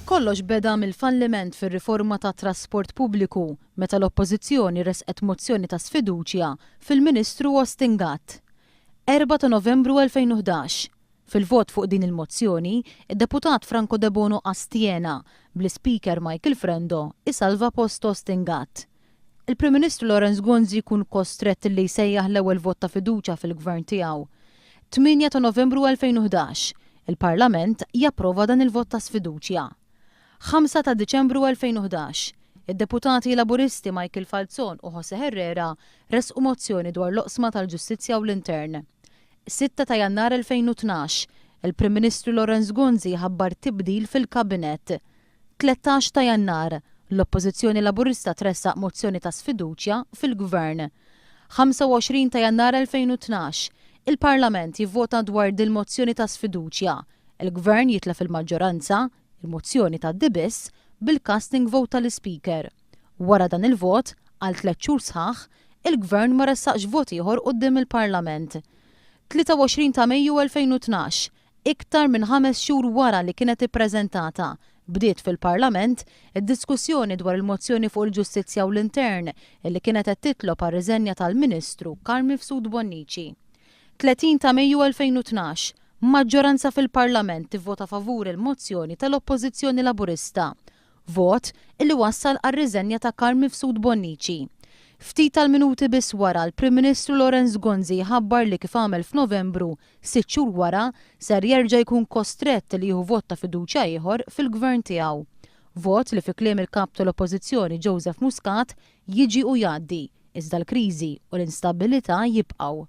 Kollox beda mill-falliment fir-riforma tat-trasport pubbliku meta l-Oppożizzjoni ressqet mozzjoni ta' sfiduċja fil-Ministru Austin Gatt. 4 ta' Novembru 2011, Fil-vot fuq din il-mozzjoni, id-Deputat Franco Debono astjena, bl-Ispeaker Michael Frendo isalva post Austin Gatt. Il-Prim Ministru Lawrence Gonzi jkun kostrett li jsejjaħ l-ewwel vot ta' fiduċja fil-Gvern tiegħu. 8 ta' Novembru 2011, Il-Parlament japprova dan il-vot ta' sfiduċja. 5 ta' Diċembru 2011, Id-Deputati Laburisti Michael Falzon u Jose Herrera ressqu mozzjoni dwar l-oqsma tal-ġustizzja u l-intern. 6 ta' Jannar 2012, Il-Prim Ministru Lawrence Gonzi jħabbar tibdil fil-Kabinett. 13 ta' Jannar, L-Oppożizzjoni Laburista tressaq mozzjoni ta' sfiduċja fil-Gvern. 25 ta' Jannar 2012, Il-Parlament jivvota dwar dil-mozzjoni ta' sfiduċja. Il-Gvern jitlef il-maġġoranza, il-mozzjoni tgħaddi biss bil-casting vote tal-Ispeaker. Wara dan il-vot, għal tlett xhur sħaħ, il-Gvern ma ressaqx vot ieħor quddiem il-Parlament. 23 ta' Mejju 2012, Iktar minn ħames xhur wara li kienet ippreżentata, bdiet fil-Parlament id-diskussjoni dwar il-mozzjoni fuq il-Ġustizzja u l-Intern illi kienet qed titlob għar-riżenja tal-Ministru Carm Mifsud Bonnici. 30 ta' Mejju 2012, Maġġoranza fil-Parlament tivvota favur il-mozzjoni tal-Oppożizzjoni Laburista. Vot illi wassal għar-riżenja ta' Carm Mifsud Bonnici. Ftit tal-minuti biss wara l-Prim Ministru Lawrence Gonzi jħabbar li kif għamel f'Novembru, sitt xhur wara, ser jerġa' jkun kostrett li jieħu vot ta' fiduċja ieħor fil-Gvern tiegħu. Vot li fi kliem il-Kap tal-Oppożizzjoni Joseph Muscat jiġi u jgħaddi, iżda l-kriżi u l-instabbilità jibqgħu.